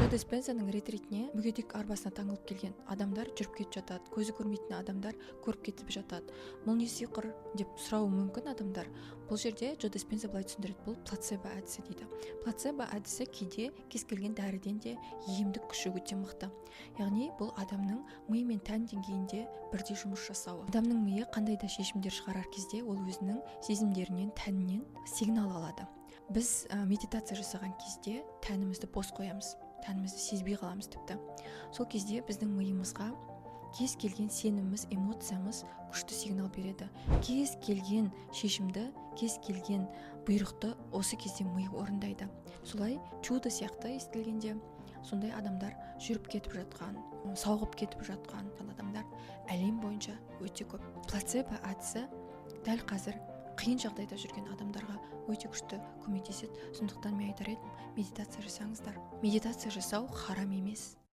Джо Диспензаның ретритіне мүгедек арбасына таңылып келген адамдар жүріп кетіп жатады, көзі көрмейтін адамдар көріп кетіп жатады. Бұл не сиқыр деп сұрауы мүмкін адамдар. Бұл жерде Джо Диспенза былай түсіндіреді: бұл плацебо әдісі дейді. Плацебо әдісі кейде кез келген дәріден де емдік күші өте мықты. Яғни бұл адамның ми мен тән деңгейінде бірдей жұмыс жасауы. Адамның миы қандай да шешімдер шығарар кезде, ол өзінің сезімдерінен, тәнінен сигнал алады. Біз медитация жасаған кезде тәнімізді бос қоямыз, тәнімізді сезбей қаламыз тіпті. Сол кезде біздің миымызға кез келген сеніміміз, эмоциямыз күшті сигнал береді. Кез келген шешімді, кез келген бұйрықты осы кезде ми орындайды. Солай чудо сияқты естілгенде, сондай адамдар жүріп кетіп жатқан, сауығып кетіп жатқан адамдар әлем бойынша өте көп. Плацебо әдісі дәл қазір қиын жағдайда жүрген адамдарға өте күшті көмектеседі. Сондықтан мен айтар едім, медитация жасаңыздар. Медитация жасау харам емес.